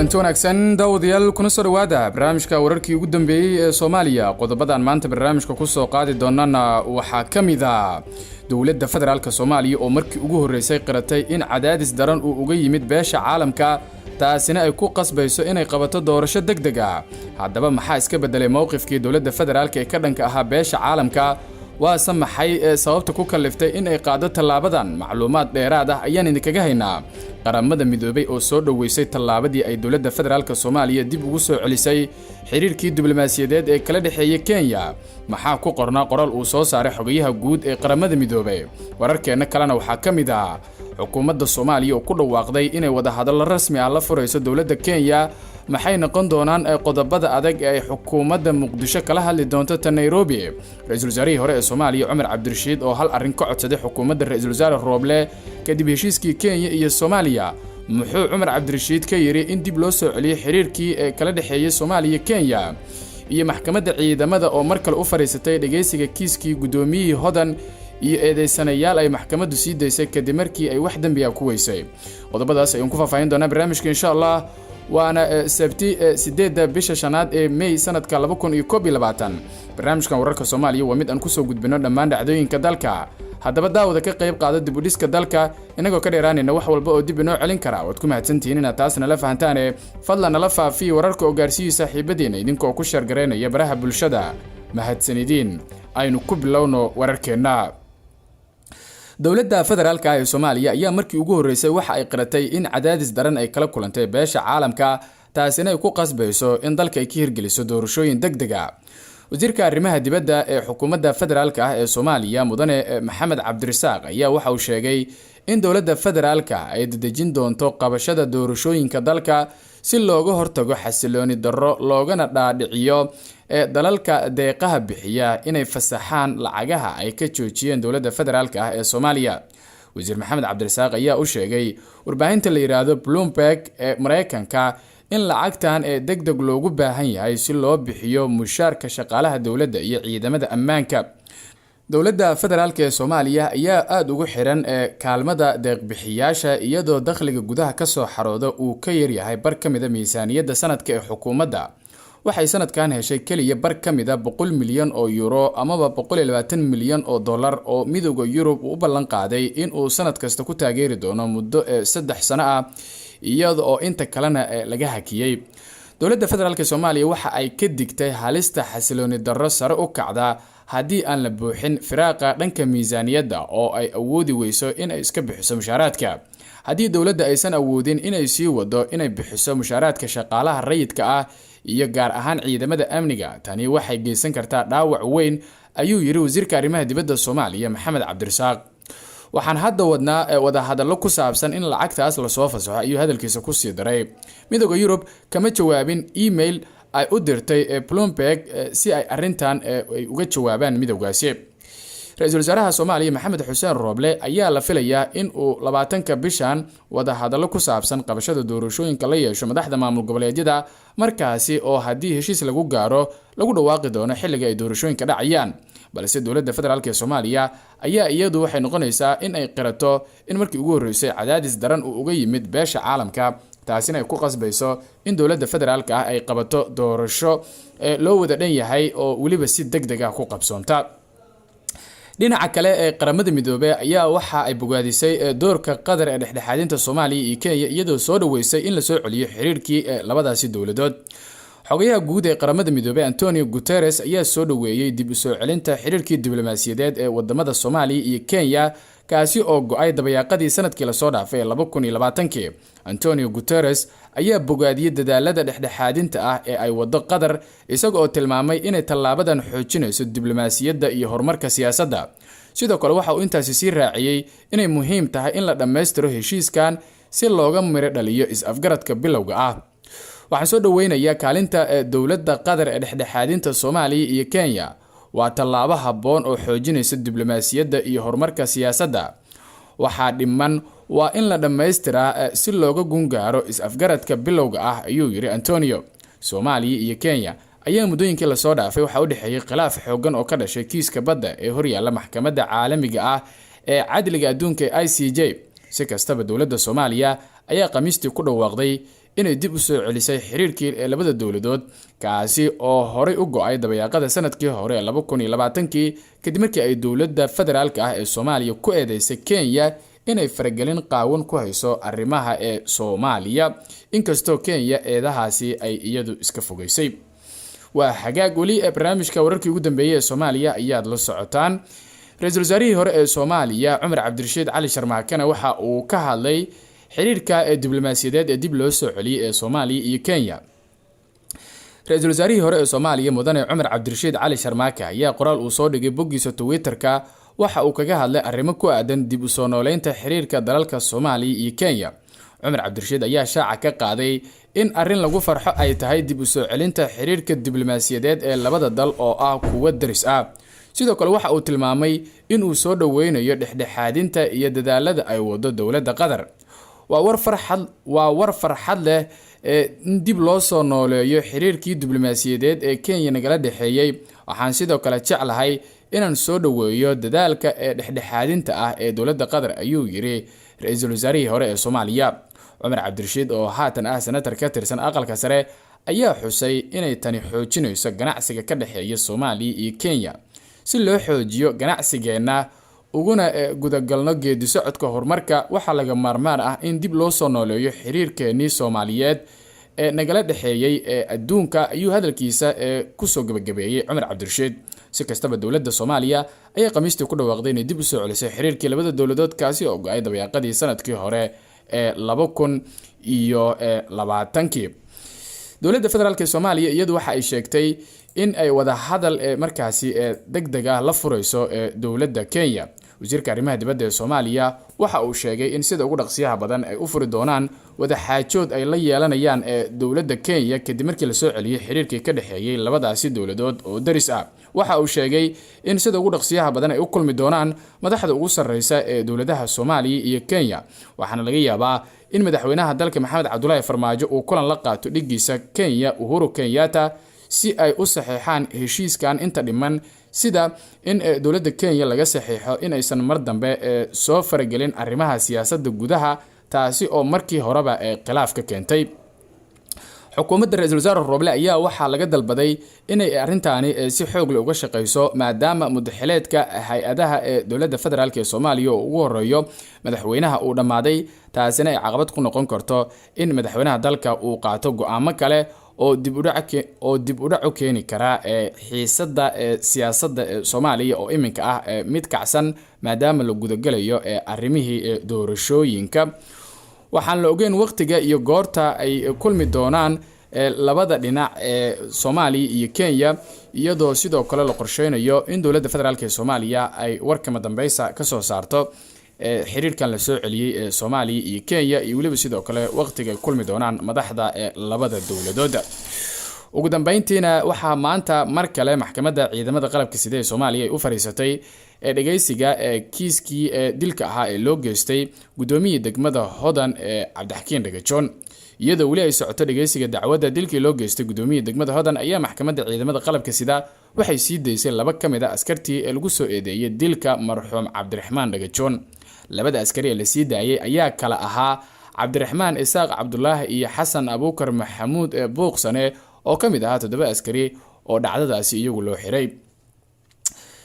Kulanti wanaagsan, daawadayaal, kuna soo dhawaada barnaamijka wararkii ugu dambeeyey ee Soomaaliya. Qodobadan maanta barnaamijka kusoo qaadi doonana waxaa ka mid a dowladda federaalka Soomaaliya oo markii ugu horreysay qiratay in cadaadis daran uu uga yimid beesha caalamka, taasina ay ku qasbayso inay qabato doorasho deg deg ah. Haddaba, maxaa iska beddelay mowqifkii dowladda federaalka ee ka dhanka ahaa beesha caalamka? Waase maxay ee sababta ku kalliftay in ay qaado tallaabadan? Macluumaad dheeraad ah ayaan idinkaga haynaa. Qaramada Midoobay oo soo dhoweysay tallaabadii ay dowladda federaalka Soomaaliya dib ugu soo celisay xiriirkii diblomaasiyadeed ee kala dhexeeyey Kenya. Maxaa ku qornaa qoraal uu soo saaray xogayaha guud ee Qaramada Midoobay? Wararkeenna kalena waxaa ka mid ah xukuumadda Soomaaliya oo ku dhawaaqday inay wadahadallo rasmi ah la furayso dowladda Kenya. Maxay noqon doonaan qodobada adag ee ay xukuumadda Muqdisho kala hadli doonto ta Nairobi? Ra-iisul wasaarihii hore ee Soomaaliya Cumar Cabdirashiid oo hal arrin ka codsaday xukuumadda ra-iisul wasaare Rooble kadib heshiiskii Kenya iyo Soomaaliya. Muxuu Cumar Cabdirashiid ka yidhi in dib loo soo celiyey xiriirkii ee kala dhexeeyey Soomaaliya Kenya? Iyo maxkamadda ciidamada oo mar kale u fadhiisatay dhegaysiga kiiskii guddoomiyihii Hodan iyo eedeysanayaal ay maxkamaddu sii daysay kadib markii ay wax dembiga ku weysay. Qodobadaas ayaan ku faahfaahin doonaa barnaamijka, insha Allah. Waana Sabti, 8-da bisha shanaad ee May, sanadka 2021. Barnaamijkan wararka Soomaaliya waa mid aan kusoo gudbino dhammaan dhacdooyinka dalka. Haddaba, daawada, ka qayb qaado dib u dhiska dalka, inagoo ka dheeraanayna wax walba oo dib inoo celin kara. Waad ku mahadsantihiin inaad taas nala fahantaane. Fadlan nala faafiya wararka oo gaarsiiyi saaxiibadiina idinkoo ku share garaynaya baraha bulshada. Mahadsanidiin. Aynu ku bilowno wararkeenna. Dowladda federaalka ah ee Soomaaliya ayaa markii ugu horreysay waxa ay qiratay in cadaadis daran ay kala kulantay beesha caalamka, taasina ay ku qasbayso in dalka ay ka hirgeliso doorashooyin deg deg a. Wasiirka arrimaha dibadda ee xukuumadda federaalka ah ee Soomaaliya, mudane Maxamed Cabdirasaaq, ayaa waxa uu sheegay in dowladda federaalka ay dedejin doonto qabashada doorashooyinka dalka si looga hortago xasilooni darro, loogana dhaadhiciyo ee dalalka deeqaha bixiya inay fasaxaan lacagaha ay ka joojiyeen dowladda federaalka ah ee Soomaaliya. Wasiir Maxamed Cabdirasaaq ayaa u sheegay warbaahinta la yidhaahdo Bloomberg ee Mareykanka in lacagtan ee deg deg loogu baahan yahay si loo bixiyo mushaarka shaqaalaha dowladda iyo ciidamada ammaanka. Dowladda federaalka ee Soomaaliya ayaa aada ugu xiran ee kaalmada deeqbixiyaasha, iyadoo dakhliga gudaha kasoo xarooda uu ka yaryahay bar ka mida miisaaniyadda sanadka ee xukuumadda. Waxay sanadkan heshay keliya bar ka mida 100 milyan oo euro amaba 120 milyan oo dollar oo Midooda Yurub uu u ballan qaaday in uu sanad kasta ku taageeri doono muddo ee 3 sano ah, iyada oo inta kalena laga hakiyey. Dowladda federaalka Soomaaliya waxa ay ka digtay halista xasilooni darro sare u kacda haddii aan la buuxin firaaqa dhanka miisaaniyadda oo ay awoodi weyso in ay iska bixiso mushaaraadka. Haddii dowladda aysan awoodin inay sii wado inay bixiso mushaaraadka shaqaalaha rayidka ah iyo gaar ahaan ciidamada amniga, tani waxay geysan kartaa dhaawac weyn, ayuu yidhi wasiirka arrimaha dibadda Soomaaliya Maxamed Cabdirasaaq. "Waxaan hadda wadnaa wadahadallo ku saabsan in lacagtaas lasoo fasaxo," ayuu hadalkiisa kusii daray. Midooda Yurub kama jawaabin email ay u dirtay Bloomberg si ay arrintan ay uga jawaabaan midowgaasi. Ra-iisul wasaaraha Soomaaliya Maxamed Xuseen Rooble ayaa la filayaa in uu 20-ka bishan wadahadallo ku saabsan qabashada doorashooyinka la yeesho madaxda maamul goboleedyada, markaasi oo haddii heshiis lagu gaaro lagu dhawaaqi doono xilliga ay doorashooyinka dhacayaan. Balse dowladda federaalka ee Soomaaliya ayaa iyadu waxay noqonaysaa in ay qirato in markii ugu horreysay cadaadis daran uu uga yimid beesha caalamka, taasina ay ku qasbayso in dowladda federaalka ah ay qabato doorasho loo wada dhan yahay oo weliba si deg deg ah ku qabsoonta. Dhinaca kale ee Qaramada Midoobey ayaa waxa ay bogaadisay doorka Qatar ee dhexdhexaadinta Soomaaliya iyo Kenya, iyadoo soo dhaweysay in lasoo celiyo xiriirkii labadaasi dowladood. Xogayaha guud ee Qaramada Midoobey Antonio Guterres ayaa soo dhaweeyey dib u soo celinta xiriirkii diblomaasiyadeed ee wadamada Soomaaliya iyo Kenya, kaasi oo go-ay dabayaaqadii sanadkii lasoo dhaafay ee 2020-kii. Antonio Guterres ayaa bogaadiyey dadaalada dhexdhexaadinta ah ee ay wado Qatar, isaga oo tilmaamay inay tallaabadan xoojinayso diblomaasiyadda iyo horumarka siyaasadda. Sidoo kale waxa uu intaasi sii raaciyey inay muhiim tahay in la dhammaystiro heshiiskan si looga miro dhaliyo is-afgaradka bilowga ah. "Waxaan soo dhoweynayaa kaalinta dowladda Qatar ee dhexdhexaadinta Soomaaliya iyo Kenya. Waa tallaabo habboon oo xoojinaysa diblomaasiyadda iyo horumarka siyaasadda. Waxaa dhiman waa in la dhammaystiraa si looga gungaaro is-afgaradka bilowga ah," ayuu yidhi Antonio. Soomaaliya iyo Kenya ayaa muddooyinkii lasoo dhaafay waxaa u dhexeeyey khilaaf xooggan oo ka dhashay kiiska badda ee horyaalla Maxkamadda Caalamiga ah ee Cadliga Adduunka ee ICJ. Si kastaba, dowladda Soomaaliya ayaa Khamiistii ku dhawaaqday inay dib u soo celisay xiriirkii ee labada dowladood, kaasi oo horay u go-ay dabayaaqada sanadkii hore ee 2020-kii, kadib markii ay dowladda federaalka ah ee Soomaaliya ku eedeysay Kenya inay faragelin qaawan ku hayso arrimaha ee Soomaaliya, inkastoo Kenya eedahaasi ay iyadu iska fogeysay. Waa hagaag, weli ee barnaamijka wararkii ugu dambeeyey ee Soomaaliya ayaad la socotaan. Ra-iisul wasaarihii hore ee Soomaaliya Cumar Cabdirashiid Cali Sharmaakane waxa uu ka hadlay xiriirka ee diblomaasiyadeed ee dib loo soo celiyey ee Soomaaliya iyo Kenya. Ra-iisul wasaarihii hore ee Soomaaliya, mudane Cumar Cabdirashiid Cali Sharmaake, ayaa qoraal uu soo dhigay boggiisa Twitter-ka waxa uu kaga hadlay arrimo ku aadan dib u soo nooleynta xiriirka dalalka Soomaaliya iyo Kenya. Cumar Cabdirashiid ayaa shaaca ka qaaday in arrin lagu farxo ay tahay dib u soo celinta xiriirka diblomaasiyadeed ee labada dal oo ah kuwo daris ah. Sidoo kale waxa uu tilmaamay inuu soo dhoweynayo dhexdhexaadinta iyo dadaalada ay wado dowladda Qatar. Waa war farxad leh ee in dib loo soo nooleeyo xiriirkii diblomaasiyadeed ee Kenya nagala dhexeeyey. Waxaan sidoo kale jeclahay inaan soo dhoweeyo dadaalka ee dhexdhexaadinta ah ee dowladda Qatar, ayuu yiri ra-iisul wasaarihii hore ee Soomaaliya. Cumar Cabdirashiid oo haatan ah senatar ka tirsan Aqalka Sare ayaa xusay inay tani xoojinayso ganacsiga ka dhexeeya Soomaaliya iyo Kenya. Si loo xoojiyo ganacsigeenna uguna gudagalno geedi socodka horumarka, waxaa laga maarmaan ah in dib loo soo nooleeyo xiriirkeenii Soomaaliyeed ee nagala dhexeeyey ee adduunka, ayuu hadalkiisa ee kusoo gabagabeeyey Cumar Cabdirashiid. Si kastaba, dowladda Soomaaliya ayaa Khamiistii ku dhawaaqday inay dib usoo celisay xiriirkii labada dowladood, kaasi oo go-ay dabayaaqadii sanadkii hore ee 2020-kii. Dowladda federaalk ee Soomaaliya iyadu waxa ay sheegtay in ay wada hadal ee markaasi ee deg deg ah la furayso ee dowladda Kenya. Wasiirka arrimaha dibadda ee Soomaaliya waxa uu sheegay in sida ugu dhaqsiyaha badan ay u furi doonaan wada xaajood ay la yeelanayaan ee dowladda Kenya, kadib markii lasoo celiyey xiriirkii ka dhexeeyey labadaasi dowladood oo daris ah. Waxa uu sheegay in sida ugu dhaqsiyaha badan ay u kulmi doonaan madaxda ugu sarreysa ee dowladaha Soomaaliya iyo Kenya, waxaana laga yaabaa in madaxweynaha dalka Maxamed Cabdulaahi Farmaajo uu kulan la qaato dhiggiisa Kenya Uhuru Kenyatta si ay u saxiixaan heshiiskan inta dhiman, sida in dowladda Kenya laga saxiixo in aysan mar dambe soo faragelin arrimaha siyaasadda gudaha, taasi oo markii horeba khilaaf ka keentay. Xukuumadda ra-iisul wasaare Roble ayaa waxaa laga dalbaday inay arrintaani si xoog leh uga shaqeyso, maadaama mudaxileedka hay-adaha ee dowladda federaalk ee Soomaaliya oo ugu horeeyo madaxweynaha uu dhammaaday, taasina ay caqabad ku noqon karto in madaxweynaha dalka uu qaato go-aamo kale oo dib u dhac u keeni kara ee xiisadda ee siyaasadda ee Soomaaliya oo iminka ah mid kacsan, maadaama la gudagelayo ee arrimihii doorashooyinka. Waxaan la ogeyn waqtiga iyo goorta ay kulmi doonaan labada dhinac ee Soomaaliya iyo Kenya, iyadoo sidoo kale la qorsheynayo in dowladda federaalk ee Soomaaliya ay warkama dambeysa kasoo saarto xiriirkan la soo celiyey ee Soomaaliya iyo Kenya, iyo weliba sidoo kale waqtiga ay kulmi doonaan madaxda ee labada dowladooda. Ugu dambeyntiina, waxaa maanta mar kale maxkamadda ciidamada qalabka sida ee Soomaaliya ay u fariisatay ee dhageysiga ee kiiskii ee dilka ahaa ee loo geystay guddoomiyii degmada Hodan ee Cabdixakiin Dhagajoon. Iyadoo weli ay socoto dhageysiga dacwadda dilkii loo geystay guddoomiyii degmada Hodan ayaa maxkamadda ciidamada qalabka sida waxay sii daysay laba ka mid a askartii ee lagu soo eedeeyey dilka marxuum Cabdiraxmaan Dhagajoon. Labada askari ee lasii daayay ayaa kala ahaa Cabdiraxmaan Isaaq Cabdulaahi iyo Xasan Abuukar Maxamuud ee Buuqsane, oo ka mid ahaa toddoba askari oo dhacdadaasi iyagu loo xiray.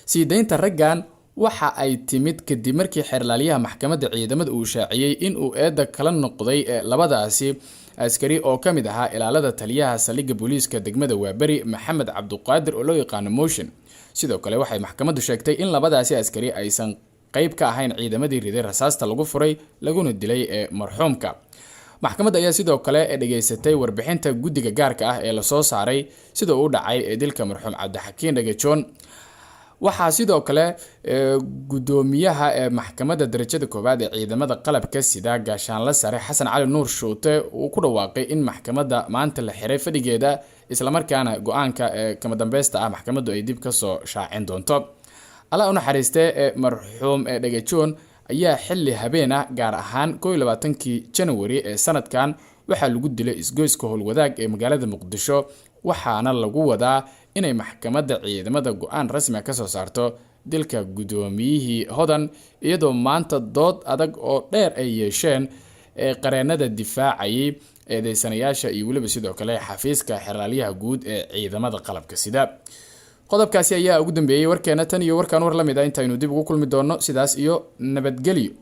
Sii daynta raggan waxa ay timid kadib markii xeerlaaliyaha maxkamadda ciidamada uu shaaciyey in uu eedda kala noqday labadaasi askari oo ka mid ahaa ilaalada taliyaha saldhigga booliiska degmada Waaberi, Maxamed Cabduqaadir oo loo yaqaano Motion. Sidoo kale waxay maxkamaddu sheegtay in labadaasi askari aysan qayb ka ahayn ciidamadii riday rasaasta lagu furay laguna dilay ee marxuumka. Maxkamadda ayaa sidoo kale dhageysatay warbixinta guddiga gaarka ah ee lasoo saaray sida uu u dhacay ee dilka marxuum Cabdixakiin Dhagajoon. Waxaa sidoo kale guddoomiyaha ee maxkamadda darajada koowaad ee ciidamada qalabka sida, gaashaanla sare Xasan Cali Nuur Shuute, uu ku dhawaaqay in maxkamadda maanta la xiray fadhigeeda, islamarkaana go-aanka ee kama dambeysta ah maxkamaddu ay dib kasoo shaacin doonto. Allah u naxariistee, ee marxuum ee Dhagajoon ayaa xilli habeen ah, gaar ahaan 21-kii Janawari ee sanadkan, waxaa lagu dilay isgoyska Howlwadaag ee magaalada Muqdisho, waxaana lagu wadaa inay maxkamadda ciidamada go-aan rasmi ah kasoo saarto dilka guddoomiyihii Hodan, iyadoo maanta dood adag oo dheer ay yeesheen ee qareenada difaacayay eedeysanayaasha iyo weliba sidoo kale xafiiska xeraalyaha guud ee ciidamada qalabka sida. Qodobkaasi ayaa ugu dambeeyey warkeena. Tan iyo warkaan war la mid ah intaynu dib ugu kulmi doono, sidaas iyo nabadgelyo.